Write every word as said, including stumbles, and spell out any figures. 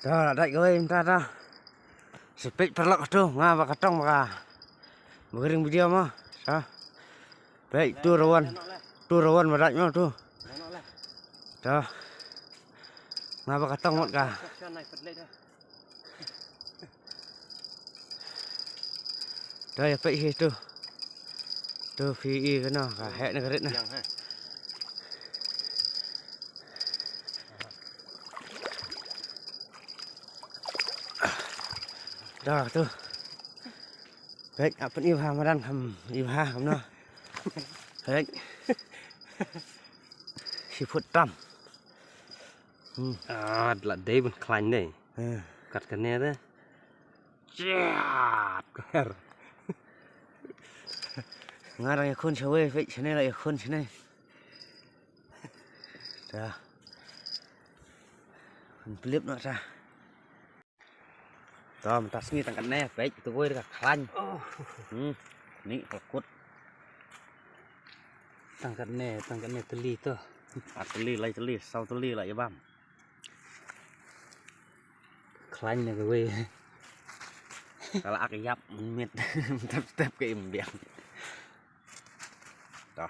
To, la dait kawei mynta to. Sa peit paralok to, nga ba ka tong ba ka, ba ka ring video mo. To. Peit tu rawan. Tu rawan ba dait mo tu. To. Nga ba ka tong mot ka. To, ïa peit hi tu. Tu phi i kano ka heh na ka rit na. To tu. Peit, ap ni bha madan kham i bha kham no. Peit. Shi phut tam. Hmm. Ah, la dei ban khlaiñ dei. Hmm. Kat kane de. Chiat, kher. Nga dang ïakhun shawei, peit shane la ïakhun shane. Ta. Kan plip noh ta. Ta, mynta sngi tang katne, peit tu wei ka khlaiñ. Hmm. Ni ka kut. Tang katne, tang katne tylli to. Ar tylli, lai tylli, saw tylli la ïa bam. Khlaiñ na kawei. Ka la ak ïap mynmiet. Tep tep ka im biang. To.